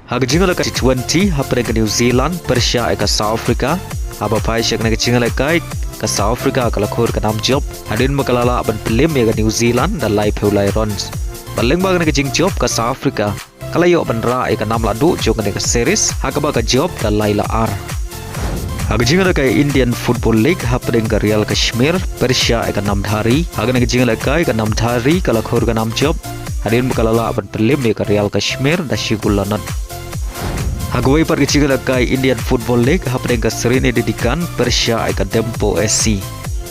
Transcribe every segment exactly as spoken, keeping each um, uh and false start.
Ha ka jingïalehkai T twenty hapdeng ka New Zealand pyrshah ïa ka South Africa, haba phai sha kane ka jingïalehkai, ka South Africa ka la khur ka nam jop hadien ba ka la lah ban pynliem ïa ka New Zealand da laiphew lai runs. Bad lyngba kane ka jingjop, ka South Africa ka la ïoh ban rah ïa ka nam lahduh jong kane ka series, ha kaba ka jop da lai la ar. Ha ka jingïalehkai Indian Football League hapdeng ka Real Kashmir pyrshah ïa ka Namdhari, ha kane ka jingïalehkai ka Namdhari ka la khur ka nam jop hadien ba ka la lah ban pynliem ïa ka Real Kashmir da shi gol la nod. Ha kawei pat ka jingïalehkai Indian Football League hapdeng ka Sreenidi Deccan pyrshah ïa ka Dempo S C,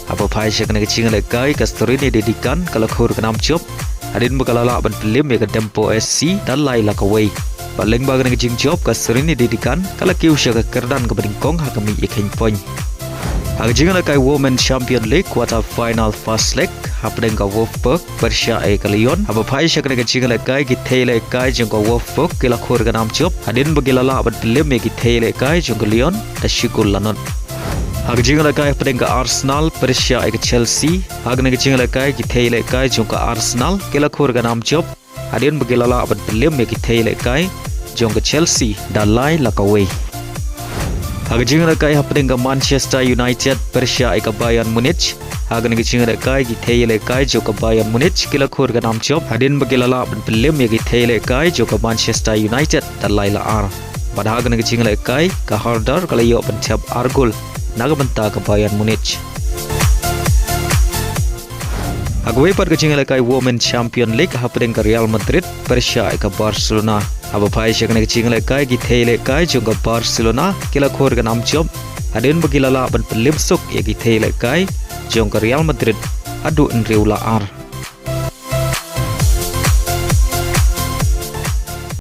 haba phai sha kane ka jingïalehkai, ka Sreenidi Deccan ka la khur ka nam jop hadien ba ka la lah ban pynliem ïa ka Dempo S C da lai la kawei. Bad lyngba kane ka jingjop, ka Sreenidi Deccan ka la kiew sha ka kyrdan kaba nyngkong ha ka mih ïakheiñ point. Ha ka jingïalehkai Women Champion League quarter final first leg hapdeng ka Wolfsburg pyrshah ïa ka Lyon, haba phai sha kane ka jingïalehkai, ki thei ïalehkai jong ka Wolfsburg ki la khur ka nam jop hadien ba ki la lah ban pynliem ïa ki thei ïalehkai jong ka Lyon da shi gol la nod. Ha ka jingïalehkai hapdeng ka Arsenal pyrshah ïa ka Chelsea, ha kane ka jingïalehkai, ki thei ïalehkai jong ka Arsenal ki la khur ka nam jop hadien ba ki la lah ban pynliem ïa ki thei ïalehkai jong ka Chelsea da lai la kawei. Ha ka jingïalehkai hapdeng ka Manchester United pyrshah ïa ka Bayern Munich, ha kane ka jingïalehkai, ki thei ïalehkai jong ka Bayern Munich ki la khur ka nam jop hadien ba ki la lah ban pynliem ïa ki thei ïalehkai jong ka Manchester United da lai la ar. Bad ha kane ka jingïalehkai, ka Harder ka la ïoh ban thep ar gol na ka bynta ka Bayern Munich. Ha kawei pat ka jingïalehkai Women Champion League hapdeng ka Real Madrid pyrshah ïa ka Barcelona, haba phai sha kane ka jingïalehkai, ki thei ïalehkai jong ka Barcelona ki la khur ka nam jop hadien ba ki la lah ban pynliem suk ïa ki thei ïalehkai jong ka Real Madrid haduh hynriew la ar.